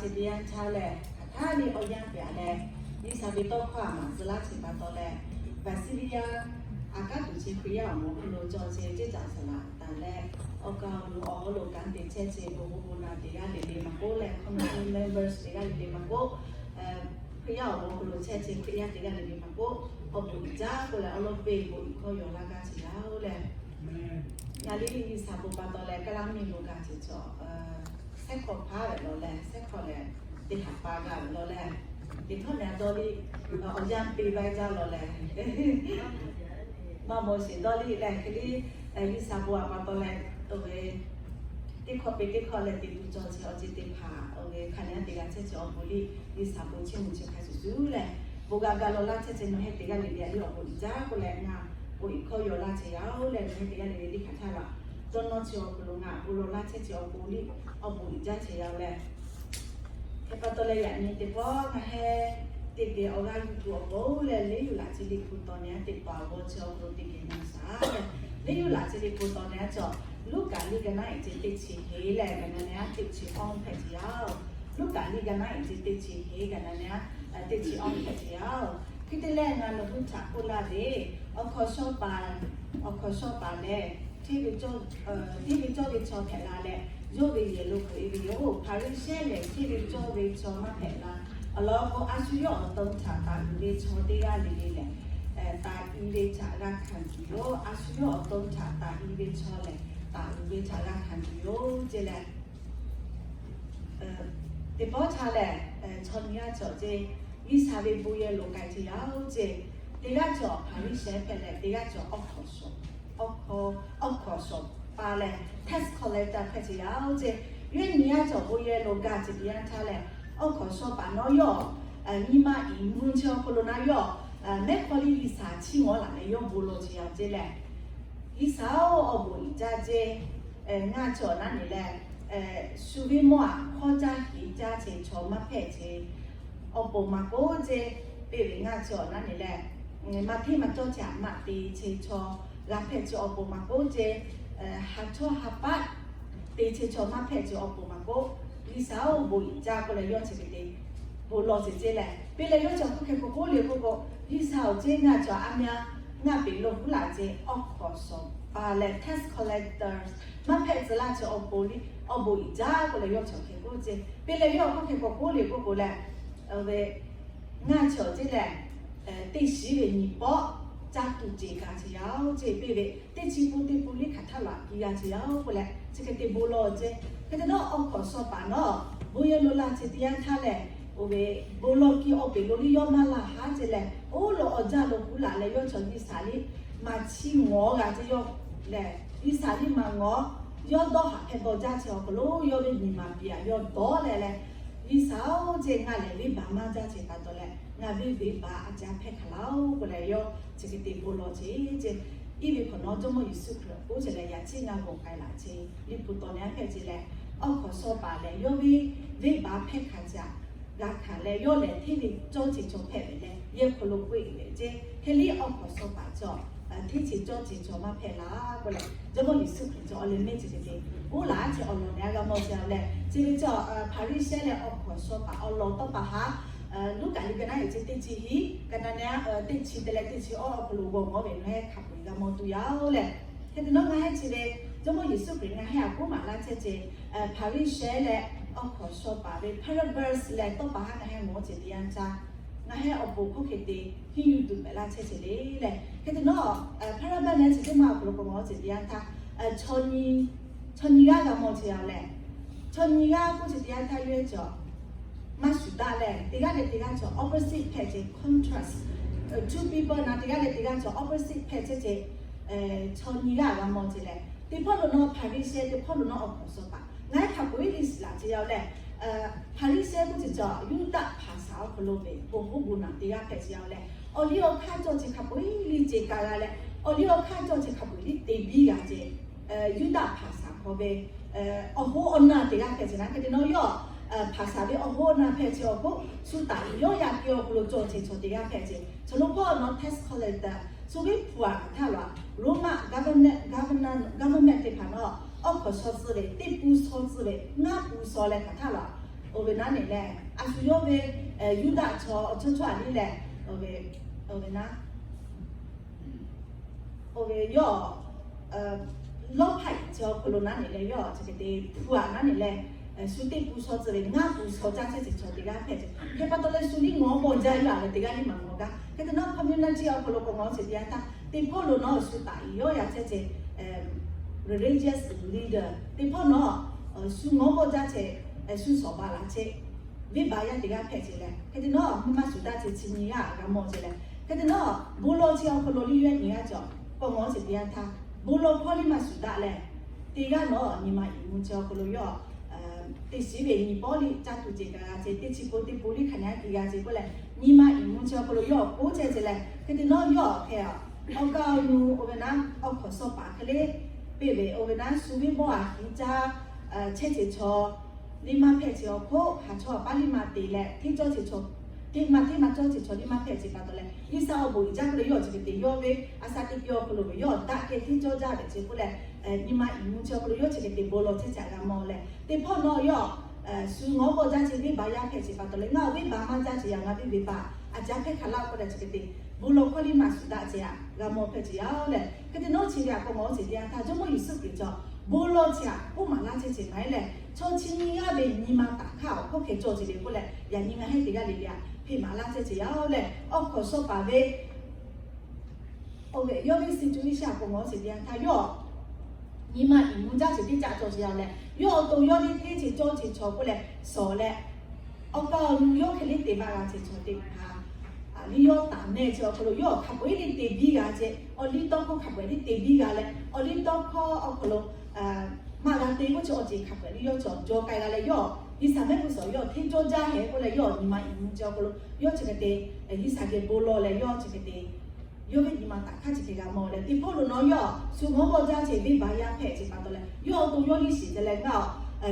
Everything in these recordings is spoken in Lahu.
Chi teˇ yanˇ htaˇ lehˬ, hk'aˬ htaˇ ve awˬ yanˇ pehˍ leh, G'uiˬsha ve tawˇ hkawˇ a maˍ tcuh laˇ chi pa taw leh, Visalia a kanˉ tuˬ chi Hkriꞈ yaˇ awˬ moˍ hk'aw lo cawˬ chi ceˇ caꞈ saˍ laꞈ taˍ leh, awˬ kaˍ awˬ nu awˬ hawˉ lo kanˉ te chehˇ chi bon bon bon naˬ teˇ g'aˇ le le maˇ k'oˆ leh, committee members teˇ g'aˇ le le maˇ k'oˆ, Hkriꞈ yaˇ awˬ moˍ hk'aw lo chehˇ chi Hkriꞈ yaˇ teˇ g'aˇ le le maˇ k'oˆ, awˬ bon uiˍ jaˇ k'oˆ leh awˬ lawn peˇ bon uiˍ hkawˇ yaw laˇ gaˇ chi yaˇ-oˬ leh, ngaˬ liˇ G'uiˬsha bon pa taw leh kaˇ laˇ miˬ lo gaˇ chi cawˬ, sehˉ hk'aw hpaˇ ve lawˬ leh sehˉ hk'aw leh teˇ haˍ pa gaˇ ve lawˬ leh, teˇ hkawˇ meh a dawˇ liˇ, awˬ yanˇ peˇ vaˇ jaˇ lawˬ leh, maˇ mawˬ sheˍ dawˇ liˇ leh hk'e liˇ, G'uiˬsha bon a pa taw leh, oˇ ve teˇ hkawˇ peˇ teˇ hkawˇ leh te tuˬ cawˬ chi awˬ ceuˬ teˇ hpaˍ oˇ ve hk'a nyi teˇ g'aˇ chehˇ chi awˬ bon liˇ G'uiˬsha bon chiˇ mvuh chi hk'a shuˍ shuˍ leh, bon g'a ga lawˬ laˇ chehˇ chi nawˬ heh teˇ g'aˇ le le a liˇ awˬ bon uiˍ jaˇ k'oˆ leh ngaˬ bon uiˍ hkawˇ yaw laˇ chehˇ yaˇ-oˬ leh, nawˬ heh teˇ g'aˇ le le liˇ hk'aˬ htaˇ laˬ dawˇ nawˇ chi awˬ hk'aw lo ngaˬ bon lawˬ laˇ chehˇ chi awˬ bon liˇ awˬ bon uiˍ jaˇ chehˇ yaˇ-oˬ leh, hk'e pa taw leh yaꞈ nyi teˇ pawˆ ngaˬ heh teˇ geh awˬ g'aˇ yuˬ tuˬ awˬ pon leh Liˇ yuˬ laꞈ chi liꞈ hpu tawˍ nehˬ a teˇ paˍ awˬ g'awˇ chi awˬ hk'aw lo teˇ geh na shaˍ leh, Liˇ yuˬ laꞈ chi liꞈ hpu tawˍ nehˬ a cawˬ, Luˉkaꞈ liˇ ga naˉ eˍ ce teˇ chi heˍ leh ga na nehˬ a teˇ chi awˇ hpehꞈ ce yaˇ-oˬ. Luˉkaꞈ liˇ ga naˉ eˍ ce teˇ chi heˍ ga na nehˬ a teˇ chi awˇ hpehꞈ ce yaˇ-oˬ. Hk'e te leh ngaˬ nawˬ hui htaꞈ k'oˆ laˇ ve, awˬ hkawnˍ shawˉ paˍ, awˬ hkawnˍ shawˉ paˍ lehˬ, hteˇ ve cawˇ ve chaw hpehꞈ la leh, yawˇ ve yehˬ lo k'oꞈ e ve yoˬ. Hpaˍriˍsehˇ lehˬ hteˇ ve cawˇ ve chaw maˇ hpehꞈ la. Awˬ lawn k'o, a shu yawˇ awˬ to htaꞈ taˍ uiˍ ve chaw teˇ g'aˇ le le lehˬ, taˍ uiˍ ve htaꞈ g'a hkanˍ tuˬ yoˬ. A shu yawˇ awˬ to htaꞈ taˍ uiˍ ve chaw lehˬ, taˍ uiˍ ve htaꞈ g'a hkanˍ tuˬ yoˬ ce leh, teˇ pawˆ htaˇ lehˬ, chaw nyi g'aˇ cawˬ ce, G'uiˬsha ve bon yehˬ lo k'ai ce yaˇ-oˬ ce, teˇ g'aˇ cawˬ Hpaˍriˍsehˇ hpehꞈ leh, teˇ g'aˇ cawˬ awˬ hkawnˍ shawˍ, awˬ hkawnˍ shawˍ pa leh tax collector hpehꞈ ce yaˇ-oˬ ce. Yawˇ nyi g'aˇ cawˬ bon yehˬ lo gaˇ ce teˇ yanˇ htaˇ lehˬ, awˬ hkawnˍ shawˍ paˍ nawˉ yawˇ nyi ma iˍ mvuh chi awˬ hk'aw lo naˉ yawˇ mehˉ hk'aw liˇ G'uiˬsha chiˇ mawˬ laˬ leh yawˇ bon lawˬ ce yaˇ-oˬ ce leh, G'uiˬsha-oˬ, awˬ bon uiˍ jaˇ ce, ngaˇ cawˬ naˉ nyi leh, shu ve mawˇ aꞈ hkawˇ caˇ heˍ caˇ ce chaw maˇ hpehꞈ ce, awˬ pon maˇ k'oˆ ce, peˇ ve ngaˇ cawˬ naˉ nyi leh, maˇ hteˇ maˇ cawˇ ce aꞈ maˇ te ce chaw g'a hpehꞈ ce awˬ pon maˇ k'oˆ ce, ha htawˇ ha paˆ te ce chaw maˇ hpehꞈ ce awˬ pon maˇ k'oˆ, G'uiˬsha-oˬ, bon uiˍ jaˇ k'oˆ leh yawˇ chi hk'e te bon lawˬ ce ce leh, peˇ leh yawˇ chi awˬ hk'oˆ hk'e k'o k'oˆ le k'oˆ k'o, G'uiˬsha-oˬ ce, ngaˇ cawˬ aˬ meh a ngaˇ peꞈ lo huˉ laˬ ce awˬ hkawnˍ shawˍ pa leh tax collectors maˇ hpehꞈ tcuh laˇ ce awˬ pon liˇ awˬ bon uiˍ jaˇ k'oˆ leh yawˇ chi awˬ hk'e k'oˆ ce, peˇ leh yawˇ awˬ hk'oˆ hk'e k'o k'oˆ le k'oˆ k'o leh, ngaˇ cawˬ ce leh, teˇ shiˉ ve nyi pawˆ caˇ tuˬ ce gaˇ ce yaˇ-oˬ ce, peˇ ve teˇ chi pun teˇ pun liˇ hk'aˬ htaˇ laꞈ piˇ g'a ce yaˇ-oˬ k'oˆ leh chi hk'e te bon lawˬ ce. Hk'e te dawˇ awˬ hkawnˍ shawˍ paˍ nawˉ bon yehˬ lo laˇ ce teˇ yanˇ htaˇ lehˬ, oˇ ve bon lawˬ kiˇ awˬ peˍ lo liˇ yawˇ maˇ laˇ haˉ ce leh, oˇ lo awˬ jaˇ lo huˉ laˬ leh yawˇ cawˬ G'uiˬsha liˇ maˇ chiˇ mawˬ g'a ce yaˇ lehˬ, G'uiˬsha liˇ maˇ ngawˬ, yawˇ dawˇ haꞈ hpehꞈ bawˬ jaˇ ce awˬ hk'aw lo yawˇ ve nyi ma piˇ aꞈ yawˇ dawˇ leh leh, G'uiˬsha-oˬ ce, ngaˬ lehˬ venˇbaˆ maˇ jaˇ ce pa taw leh ngaˬ venˇbaˆ a ca hpehˇ hk'aˬ laˇ-oˬ k'oˆ leh yawˇ chi hk'e te bon lawˬ ce ce. Iˉ ve hk'awꞈ nawˉ Jawˇmawˇ Yeˍsuˆ Hkriꞈ k'oˆ ce leh yaꞈ chiˉ ngaˇ g'awˬ k'ai laꞈ ce liˇ hpu tawˍ nehˬ a hpehꞈ ce leh, awˬ hkawnˍ shawˍ paˍ lehˬ yawˇ ve venˇbaˆ hpehˇ hk'aˬ ce aꞈ g'a hkanˍ leh, yawˇ lehˬ hteˇ ve cawˇ ce chaw hpehꞈ ve leh yehˬ hk'aw lo k'oˆ e ve ce. Hk'e liˇ awˬ hkawnˍ shawˍ paˍ cawˬ hteˇ ce cawˇ ce chaw maˇ hpehꞈ laˇ k'oˆ leh, Jawˇmawˇ Yeˍsuˆ Hkriꞈ cawˬ awˬ leh mehˇ ce hk'e te k'oˆ laˇ ce awˬ lawn nehˬ a g'a mawˬ ce leh, chi ve cawˬ Hpaˍriˍsehˇ leh awˬ hkawnˍ shawˍ paˍ awˬ lawn tawˇ pa haˉ, Luˉkaꞈ liˇ ga naˉ eˍ ce teˇ chi hiˉ, ga na nehˬ a teˇ chi te leh teˇ chi awˇ awˬ hk'aw lo g'awˬ mawˬ ve ngaˬ heh hk'a peu-eˬ g'a mawˬ tuˬ yaˇ-oˬ lehˬ, hk'e te nawˉ ngaˬ heh chi ve Jawˇmawˇ Yeˍsuˆ Hkriꞈ ngaˬ heh aꞈ k'oˆ maˍ laˇ chehˇ ce, Hpaˍriˍsehˇ leh awˬ hkawnˍ shawˍ paˍ ve parables leh tawˇ pa haˉ ngaˬ heh mawˬ ce teˇ yanˇ htaˇ, ngaˬ heh awˬ pon hk'oˆ hk'e te hiˉ yuˬ tuˬ pehꞈ laˇ chehˇ ce le lehˬ, hk'e te nawˉ parables nehˬ chi teˇ maˇ awˬ hk'aw lo k'awꞈ mawˬ ce teˇ yanˇ htaˇ, chaw nyi g'aˇ g'a mawˬ ce yaˇ-oˬ lehˬ, chaw nyi g'aˇ k'oˆ ce teˇ yanˇ htaˇ yawˇ cawˬ maˇ shuˍ daꞈ leh, teˇ g'aˇ leh teˇ g'aˇ cawˬ opposite hpehꞈ ce, contrast, two people na teˇ g'aˇ leh teˇ g'aˇ cawˬ opposite hpehꞈ chehˇ ce, chaw nyi g'aˇ g'a mawˬ ce lehˬ, teˇ hpawˇ lo nawˉ Hpaˍriˍsehˇ, teˇ hpawˇ lo nawˉ awˬ hkawnˍ shawˍ paˍ. Ngaˬ heh hk'a peu-eˬ liˇ shiˍ laꞈ ce yaˇ-oˬ lehˬ, Hpaˍriˍsehˇ k'oˆ ce cawˬ Yuˇdaꞈ hpaˍ shaˍ awˬ hk'aw lo ve bon hoˉ bon naˬ teˇ g'aˇ hpehꞈ ce yaˇ-oˬ lehˬ, awˬ liˇ awˬ hk'aˇ cawˇ ce hk'a peu-eˬ liˇ ce ka g'a leh, awˬ liˇ awˬ hk'aˇ cawˇ ce hk'a peu-eˬ liˇ te biˇ g'a ce, Yuˇdaꞈ hpaˍ shaˍ hk'aw ve awˬ hoˉ awˬ naˇ teˇ g'aˇ hpehꞈ ce naˉ. Hk'e te nawˉ yawˇ hpaˍ shaˍ ve awˬ hoˉ awˬ naˇ hpehꞈ ce awˬ hk'oˆ, shu taˍ uiˍ yawˇ yaˇ piˇ awˬ hk'aw lo cawˬ ce chaw teˇ g'aˇ hpehꞈ ce. Chaw lo hpawˇ nawˉ tax collector, shu ve hpu aꞈ hk'aˬ htaˇ laˬ, Roman government, government, government teˇ hpaˍ nawˉ awˬ hkawnˍ shaw tcuh ve, teˇ pun shaw tcuh ve, ngaˇ pun shaw leh hk'aˬ htaˇ laˬ Oˇ ve naˉ neˬ leh, a shu yawˇ ve Yuˇdaꞈ chaw awˬ chawˇ chawˇ aꞈ liˇ leh, oˇ ve, oˇ ve naˉ, oˇ ve yawˇ lawˇ hpaˆ iˍ chi awˬ hk'aw lo naˉ neˬ leh, yawˇ chi hk'e te hpu aꞈ naˉ neˬ leh, shu teˇ pun shaw tcuh ve ngaˇ pun shaw caˇ chehˇ ceuˬ chaw teˇ g'aˇ hpehꞈ ce. Hk'e pa taw leh shu liˇ ngawˬ bawˆ jaˇ yaˇ leh teˇ g'aˇ liˇ maˬ ngawˬ gaˇ. Hk'e te nawˉ community awˬ hk'aw lo k'awꞈ ngawˬ ce teˇ yanˇ htaˇ, teˇ hpawˇ lo nawˉ shu taˍ iˍ yawˇ yaˇ chehˇ ce religious leader teˇ hpawˇ nawˉ shu ngawˬ bawˆ jaˇ ce, shu shawˍ baˬ laˬ ce, venˇ baˬ yaˇ teˇ g'aˇ hpehꞈ ce leh, hk'e te nawˉ mvuhˇ maˇ shuˍ daꞈ ce chi nyi g'aˇ g'a mawˬ ce leh, hk'e te nawˉ bon lawˬ chi awˬ hk'aw lo liˇ yawˇ nyi g'aˇ cawˬ k'awꞈ ngawˬ ce teˇ yanˇ htaˇ, bon lawˬ hkawˇ liˇ maˇ shuˍ daꞈ leh, teˇ g'aˇ nawˉ nyi ma iˍ mvuh chi awˬ hk'aw lo yawˇ teˇ shiˉ ve nyi pawˆ liˇ caˇ tuˬ ce kaꞈ g'a ce, teˇ chi pon teˇ pon liˇ hk'aˬ nyi a te g'a ce k'oˆ leh, nyi ma iˍ mvuh chi awˬ hk'aw lo yawˇ k'oˆ chehˇ ce leh, hk'e te nawˉ yawˇ hk'e awˬ kaˇ awˬ nu oˇ ve naˉ awˬ hk'awꞈ shawˉ paˍ hk'e le peˇ ve oˇ ve naˉ shu venˇ baˆ aꞈ hiˍ caˇ chehˇ ce chaw liˇ maˇ hpehꞈ ce awˬ hk'oˆ, haˍ chaw aꞈ paˉ liˇ maˇ te leh hteˇ cawˇ ce chaw, teˇ maˇ hteˇ maˇ cawˇ ce chaw liˇ maˇ hpehꞈ ce pa taw leh, Iˉsaˍ awˬ bon iˉ jaˇ k'oˆ leh yawˇ chi hk'e te yawˇ ve a shaꞈ teꞈ kuiˬ awˬ hk'aw lo ve yawˇ daꞈ kehˬ hteˇ cawˇ jaˇ ve ce k'oˆ leh, nyi ma iˍ mvuh chi awˬ hk'aw lo yawˇ chi hk'e te bon lawˬ chehˇ ce g'a mawˬ leh, teˇ hpawˇ nawˉ yawˇ shu ngawˬ bawˆ jaˇ ce venˇ baˬ yaˇ hpehꞈ ce pa taw leh, ngaˬ venˇ baˬ maˇ jaˇ ce yaˇ ngaˬ venˇ venˇ baˬ aꞈ jaˇ hpehˇ hk'aˬ laˇ k'oˆ leh chi hk'e te bon lawˬ hkawˇ liˇ maˇ shuˍ daꞈ ce aꞈ g'a mawˬ hpehꞈ ce yaˇ leh, hk'e te nawˉ chi ve aꞈ k'awꞈ ngawˬ ce teˇ yanˇ htaˇ Jawˇmawˇ Yeˍsuˆ Hkriꞈ cawˬ bon lawˬ ce aꞈ k'oˆ maˍ laˇ chehˇ ce maˇ heˆ leh, chaw chi nyi g'aˇ ve nyi ma taˍ hk'aˇ awˬ hkawˇ hk'e cawˬ ce le k'oˆ leh, yaꞈ nyi ngaˬ heˆ teˇ g'aˇ le le aꞈ hpeꞈ maˍ laˇ chehˇ ce yaˇ leh, awˬ hk'awꞈ shawˉ paˍ ve oˇ ve yawˇ ve situ Iˉsaˍ k'awꞈ ngawˬ ce teˇ yanˇ htaˇ yawˇ nyi ma iˍ mvuh jaˇ ce teˇ caˆ cawˬ ce yaˇ leh, yawˇ awˬ to yawˇ liˇ teˇ ce cawˇ ce chaw k'oˆ leh shawˍ leh, awˬ kaˇ awˬ nu yawˇ hk'e liˇ te baˆ g'a ce chaw teˇ hpaˍ liˇ yawˇ taˍ mehˇ ce awˬ hk'aw lo yawˇ hk'a peu-eˬ liˇ te biˇ g'a ce, awˬ liˇ tawˇ hkawˇ hk'a peu-eˬ liˇ te biˇ g'a leh, awˬ liˇ tawˇ hkawˇ awˬ hk'aw lo maˇ g'a te k'oˆ ce awˬ ceuˬ hk'a peu-eˬ liˇ yawˇ cawˬ jaw k'ai g'a leh, yawˇ Iˉsaˍ mehˆ g'uˇ suhˍ yawˇ hteˇ cawˇ jaˇ hehꞈ k'oˆ leh, yawˇ nyi ma iˍ mvuh ce awˬ hk'aw lo yawˇ chi hk'e te Iˉsaˍ geh bon lawˬ leh, yawˇ chi hk'e te yawˇ ve nyi ma taˍ hk'aˇ chi hk'e g'a mawˬ leh, teˇ hpawˇ lo nawˉ yawˇ shu ngawˬ bawˆ jaˇ ce venˇ baˬ yaˇ hpehꞈ ce pa taw leh, yawˇ awˬ to yawˇ liˇ shiˍ ce leh ngaˬ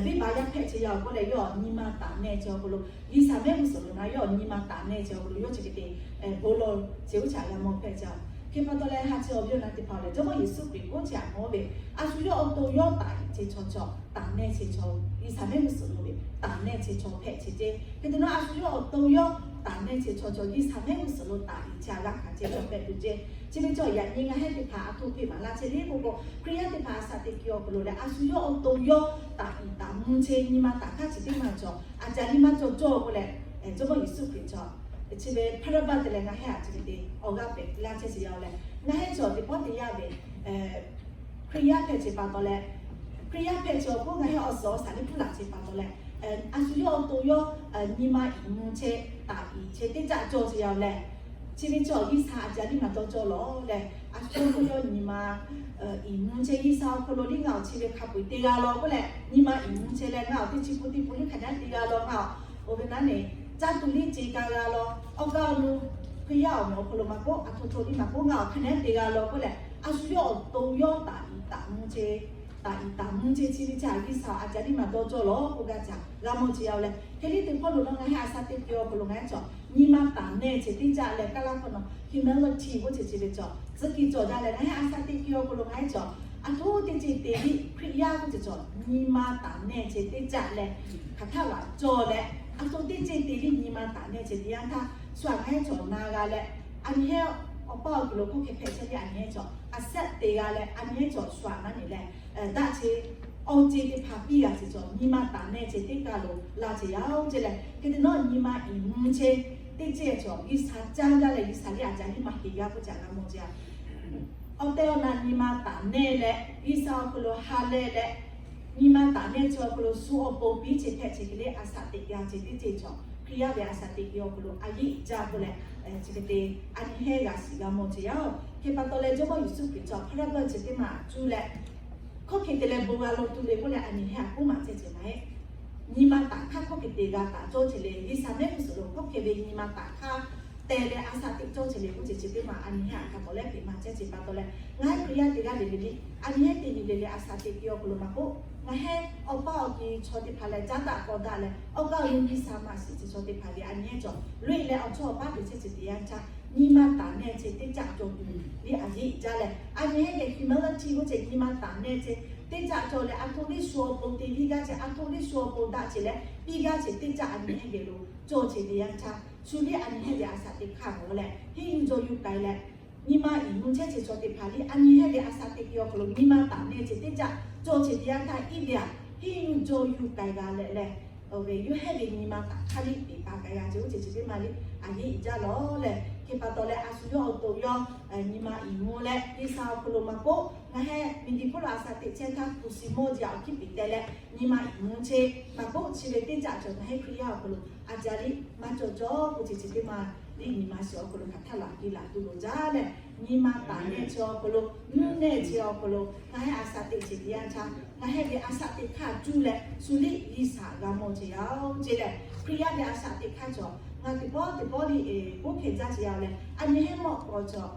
venˇ baˬ yaˇ hpehꞈ ce yaˇ awˬ k'oˆ leh, yawˇ nyi ma taˍ mehˇ ce awˬ hk'aw lo Iˉsaˍ mehˆ g'uˇ suhˍ lo nawˉ yawˇ nyi ma taˍ mehˇ ce awˬ hk'aw lo yawˇ chi hk'e te bon lawˬ ce uˉ chaꞈ g'a mawˬ hpehꞈ ce. Hk'e pa taw leh ha chi awˬ viˉ awˬ nyi teˇ hpaˍ lehˬ, Jawˇmawˇ Yeˍsuˆ Hkriꞈ k'oˆ ce aꞈ mawˬ ve, a shu yawˇ awˬ to yawˇ taˍ iˍ ce chaw cawˬ, taˍ mehˇ ce chaw, Iˉsaˍ mehˆ g'uˇ suhˍ lo ve taˍ mehˇ ce chaw hpehꞈ ce ce. Hk'e te nawˉ a shu yawˇ awˬ to yawˇ taˍ mehˇ ce chaw cawˬ, Iˉsaˍ mehˆ g'uˇ suhˍ lo taˍ iˍ ce aꞈ g'a hkanˍ ce chaw hpehꞈ tuˬ ce. Chi ve cawˬ yaꞈ nyi ngaˬ heˆ teˇ hpaˍ aˬ htoꞈ hpeꞈ maˍ laˇ chehˇ le k'oˆ k'o, Hkriꞈ yaˇ teˇ hpaˍ a shaꞈ teꞈ kuiˬ awˬ hk'aw lo leh a shu yawˇ awˬ to yawˇ taˍ iˍ taˍ mvuh ce nyi ma taˍ hk'aˇ chi teˇ maˬ cawˬ, aˬ ca liˇ maˇ cawˬ cawˬ k'oˆ leh, Jawˇmawˇ Yeˍsuˆ Hkriꞈ cawˬ chi ve parable te leh ngaˬ heˆ aꞈ chi hk'e te awˬ g'aˇ pehꞈ laˇ chehˇ ce yaˇ leh, ngaˬ heˆ cawˬ teˇ pawˆ teˇ yanˇ ve Hkriꞈ yaˇ hpehꞈ ce pa taw leh, Hkriꞈ yaˇ hpehꞈ ce awˬ hk'oˆ ngaˬ heˆ awˬ suhˍ awˬ shaˍ liˇ hpuˇ laˬ ce pa taw leh, a shu yawˇ awˬ to yawˇ nyi ma iˍ mvuh ce taˍ iˍ ce teˇ caˆ cawˬ ce yaˇ leh, chi ve cawˬ Iˉsaˍ aˬ ca liˇ maˇ dawˇ cawˬ lawˬ leh, a shu yawˇ nyi ma iˍ mvuh ce Iˉsaˍ awˬ hk'aw lo liˇ ngaˬ awˬ chi ve hk'a peu-eˬ te g'a lawˬ k'oˆ leh, nyi ma iˍ mvuh ce leh ngaˬ awˬ teˇ chi pon teˇ pon liˇ hk'aˬ htaˇ te g'a lawˬ ngaˬ awˬ, oˇ ve naˉ neˬ caˇ tuˬ liˇ ce ka g'a lawˬ, awˬ kaˇ awˬ nu Hkriꞈ yaˇ awˬ moˍ awˬ hk'aw lo maˇ k'oˆ, aˬ htoꞈ htoꞈ liˇ maˇ k'oˆ, ngaˬ awˬ hk'aˬ nehˉ te g'a lawˬ k'oˆ leh, a shu yawˇ awˬ to yawˇ taˍ iˍ taˍ mvuh ce, taˍ iˍ taˍ mvuh ce chi ve caˇ Iˉsaˍ aˬ ca liˇ maˇ dawˇ cawˬ lawˬ k'oˆ gaˇ caˇ g'a mawˬ ce yaˇ leh, hk'e liˇ teˇ hpawˇ lo nawˉ ngaˬ heˆ a shaꞈ teꞈ kuiˬ awˬ hk'aw lo ngaˬ heˆ cawˬ nyi ma taˍ mehˇ ce teˇ caˆ leh, kaˇ laˇ hkawˇ nawˬ humility k'oˆ ce chi ve cawˬ tcuhˉ kiˇ cawˬ jaˇ leh, ngaˬ heˆ a shaꞈ teꞈ kuiˬ awˬ hk'aw lo ngaˬ heˆ cawˬ aˬ htoꞈ teˇ ce te liˇ Hkriꞈ yaˇ k'oˆ ce cawˬ nyi ma taˍ mehˇ ce teˇ caˆ leh, hk'aˬ htaˇ laꞈ cawˬ leh, aˬ htoꞈ teˇ ce te liˇ nyi ma taˍ mehˇ ce teˇ yanˇ htaˇ shu aꞈ ngaˬ heˆ cawˬ na g'a leh, a nyi heˆ awˬ paˇ awˬ kuiˬ lo hk'oˆ hk'e hpehꞈ chehˇ ve a nyi heˆ cawˬ a shaꞈ teꞈ g'a leh, a nyi heˆ cawˬ shu aꞈ naˉ neˬ leh daꞈ ce awˬ ce teˇ hpaˍ piˇ g'a ce cawˬ nyi ma taˍ mehˇ ce teˇ kaˆ lo laˇ ce yaˇ oˬ ce leh, hk'e te nawˉ nyi ma iˍ mvuh ce teˇ ce cawˬ Iˉsaˍ caˇ gaˇ leh Iˉsaˍ liˇ aˬ ca liˇ maˇ heˍ g'a k'oˆ caˇ g'a mawˬ ce yaˇ. Awˬ tehˬ awˬ na nyi ma taˍ mehˇ leh, Iˉsaˍ awˬ hk'aw lo ha leh leh, nyi ma taˍ mehˇ ce awˬ hk'aw lo shu awˬ pon piˇ ce hpehꞈ ce hk'e le a shaꞈ teꞈ g'a ce teˇ ce cawˬ Hkriꞈ yaˇ ve a shaꞈ teꞈ kuiˬ awˬ hk'aw lo a yeˇ iꞈ jaˇ k'oˆ leh, chi hk'e te a nyi heˆ g'a shiˍ g'a mawˬ ce yaˇ oˬ. Hk'e pa taw leh Jawˇmawˇ Yeˍsuˆ Hkriꞈ cawˬ parable chi teˇ maˬ cuˇ leh, hkawˇ hk'e te leh bon g'a lawˬ tuˬ le k'oˆ leh a nyi heˆ aꞈ k'oˆ maˍ chehˇ ce maˇ heˆ. Nyi ma taˍ hk'aˇ hkawˇ hk'e te g'a taˍ cawˇ ce le, Iˉsaˍ mehˆ g'uˇ suhˍ lo hkawˇ hk'e ve nyi ma taˍ hk'aˇ te leh a shaꞈ teꞈ cawˇ ce le k'oˆ ce chi teˇ maˬ a nyi heˆ aꞈ hk'a tawˍ leh hpeꞈ maˍ chehˇ ce pa taw leh, ngaˬ heˆ Hkriꞈ yaˇ teˇ g'aˇ le le le, a nyi heˆ teˇ nyi le le a shaꞈ teꞈ kuiˬ awˬ hk'aw lo maˇ k'oˆ, ngaˬ heˆ awˬ paˇ awˬ ki chaw teˇ hpaˍ leh caˉ daꞈ k'aw daꞈ leh awˬ kaˇ awˬ nu Iˉsaˍ maˇ shiˍ ce chaw teˇ hpaˍ le a nyi heˆ cawˬ loꞈ e leh awˬ chawˇ awˬ paˇ te chehˇ ce teˇ yanˇ htaˇ, nyi ma taˍ mehˇ ce teˇ caˆ cawˬ tuˬ le a yeˇ jaˇ leh, a nyi heˆ geh humility k'oˆ ce nyi ma taˍ mehˇ ce Teˇ caˆ cawˬ leh a htoꞈ liˇ shu awˬ pon te viˇ gaˇ ce, a htoꞈ liˇ shu awˬ pon daꞈ ce leh piˇ gaˇ ce, teˇ caˆ a nyi hehˇ ve lo cawˬ ce teˇ yanˇ htaˇ, shu liˇ a nyi hehˇ ve a shaꞈ teꞈ hk'aˇ g'awˬ leh hiˉ nyi jawˇ yuˬ k'ai leh, nyi ma iˍ mvuh chehˇ ce chaw teˇ hpaˍ liˇ a nyi hehˇ ve a shaꞈ teꞈ piˇ awˬ hk'aw lo nyi ma taˍ nehˇ ce teˇ caˆ cawˬ ce teˇ yanˇ htaˇ, iˉ ve aꞈ hiˉ nyi jawˇ yuˬ k'ai g'a leh leh, ve yawˇ hehˇ ve nyi ma taˍ hk'aˇ liˇ peˍ pa k'ai g'a ce oˇ ceuˬ chi teˇ ma liˇ a yeˇ iˍ jaˇ lawˬ leh, hk'e pa taw leh a shu yawˇ awˬ to yawˇ nyi ma iˍ mvuh leh G'uiˬsha awˬ hk'aw lo maˇ k'oˆ, ngaˬ hehˇ miˬguiˬ hk'oˆ lo a shaꞈ teꞈ chehˇ htaˇ hpu shi mawˇ jeˬ awˬ hkiˉ piˍ teh leh nyi ma iˍ mvuh ce maˇ k'oˆ, chi ve teˇ caˆ cawˬ ngaˬ hehˇ Hkriꞈ yaˇ awˬ hk'aw lo a ca liˇ maˇ cawˬ cawˬ k'o, chi chi teˇ ma liˇ nyi ma shiˍ awˬ hk'aw lo hk'aˬ htaˇ laꞈ piˇ laꞈ tuˬ loˍ jaˇ leh, nyi ma taˍ nehˇ chi awˬ hk'aw lo, nuˇ nehˇ chi awˬ hk'aw lo ngaˬ hehˇ a shaꞈ teꞈ ce teˇ yanˇ htaˇ, ngaˬ hehˇ ve a shaꞈ teꞈ hk'aˇ cuˇ leh shu liˇ G'uiˬsha g'a mawˬ ce yaˇ oˇ ce leh, Hkriꞈ yaˇ ve a shaꞈ teꞈ hk'aˇ cawˬ ngaˬ teˇ pawˆ teˇ pawˆ liˇ k'oˆ hkeh jaˇ ce yaˇ leh, a nyi hehˇ mawˆ k'aw cawˬ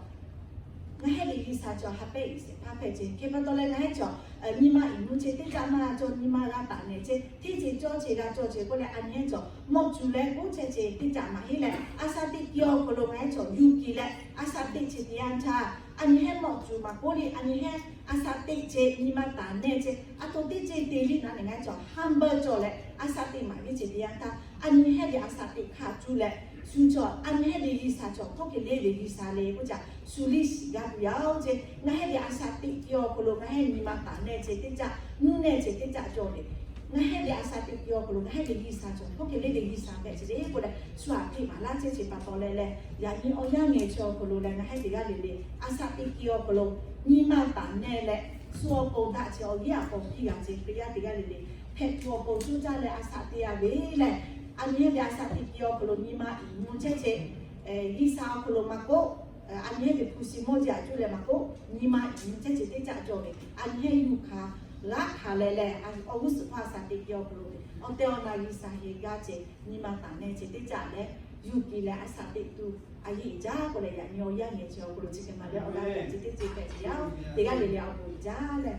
ngaˬ hehˇ ve G'uiˬsha cawˬ ha pehˇ iˍ shehˍ hpaˇ hpehꞈ ce. Hk'e pa taw leh ngaˬ hehˇ cawˬ nyi ma iˍ mvuh ce teˇ caˆ maˇ g'a cawˬ, nyi ma g'a taˍ nehˇ ce, hteˇ ce cawˇ ce g'a cawˬ ce k'oˆ leh, a nyi hehˇ cawˬ mawˆ cuˬ leh k'oˆ chehˇ ce teˇ caˆ maˇ heˆ leh, a shaꞈ teꞈ piˇ awˬ hk'aw lo ngaˬ hehˇ cawˬ yuˬ kiˍ leh a shaꞈ teꞈ ce teˇ yanˇ htaˇ, a nyi hehˇ mawˆ cuˬ maˇ k'oˆ liˇ a nyi hehˇ a shaꞈ teꞈ ce nyi ma taˍ nehˇ ce a htoꞈ teˇ ce te liˇ naˉ nehˬ ngaˬ hehˇ cawˬ ha beuˆ cawˬ leh a shaꞈ teꞈ maˍ viˇ ce teˇ yanˇ htaˇ, a nyi hehˇ ve a shaꞈ teꞈ hk'aˇ cuˇ leh shu cawˬ a nyi hehˇ ve G'uiˬsha cawˬ hkawˇ hk'e leˇ ve G'uiˬsha le k'oˆ caꞈ shu liˇ shiˍ gaˇ tuˬ yaˇ oˇ ce. Ngaˬ hehˇ ve a shaꞈ teꞈ piˇ awˬ hk'aw lo ngaˬ hehˇ nyi ma taˍ nehˇ ce teˇ caˆ, nuˇ nehˇ ce teˇ caˆ cawˬ ve, ngaˬ hehˇ ve a shaꞈ teꞈ piˇ awˬ hk'aw lo ngaˬ hehˇ ve G'uiˬsha cawˬ hkawˇ hk'e leˇ ve G'uiˬsha hpehꞈ ce le k'oˆ leh shu aꞈ hpeꞈ maˍ laˇ chehˇ ce pa taw leh leh, yaꞈ nyi awˬ yanˇ ngeh chi awˬ hk'aw lo leh ngaˬ hehˇ teˇ g'aˇ le le a shaꞈ teꞈ piˇ awˬ hk'aw lo nyi ma taˍ nehˇ leh, shu awˬ pon daꞈ ce awˬ g'aˇ a k'awꞈ piˇ g'a ce, Hkriꞈ yaˇ teˇ g'aˇ le le hpehꞈ tuˬ awˬ pon cuˇ caˇ leh a shaꞈ teꞈ a ve lehˬ, a nyi hehˇ ve a shaꞈ teꞈ piˇ awˬ hk'aw lo nyi ma iˍ mvuh chehˇ ce G'uiˬsha awˬ hk'aw lo maˇ k'oˆ, a nyi hehˇ ve hpu shi mawˇ jeˬ a cuˇ leh maˇ k'oˆ, nyi ma iˍ mvuh chehˇ ce teˇ caˆ cawˬ ve a nyi hehˇ yuˬ hk'aˬ g'aˇ hk'aˬ leh leh, awˬ g'uˇ suhˍ hk'aw a shaꞈ teꞈ piˇ awˬ hk'aw lo awˬ tehˬ awˬ na G'uiˬsha heˍ gaˇ ce nyi ma taˍ nehˇ ce teˇ caˆ leh yuˬ kiˍ leh a shaꞈ teꞈ tuˬ a yeˇ iˍ jaˇ k'oˆ leh, yaꞈ nyi awˬ yanˇ ngeh chi awˬ hk'aw lo chi hk'e maˇ leh awˬ g'aˇ geh ce teˇ ce hpehꞈ ce yaˇ oˇ teˇ g'aˇ le le awˬ bon iˍ jaˇ leh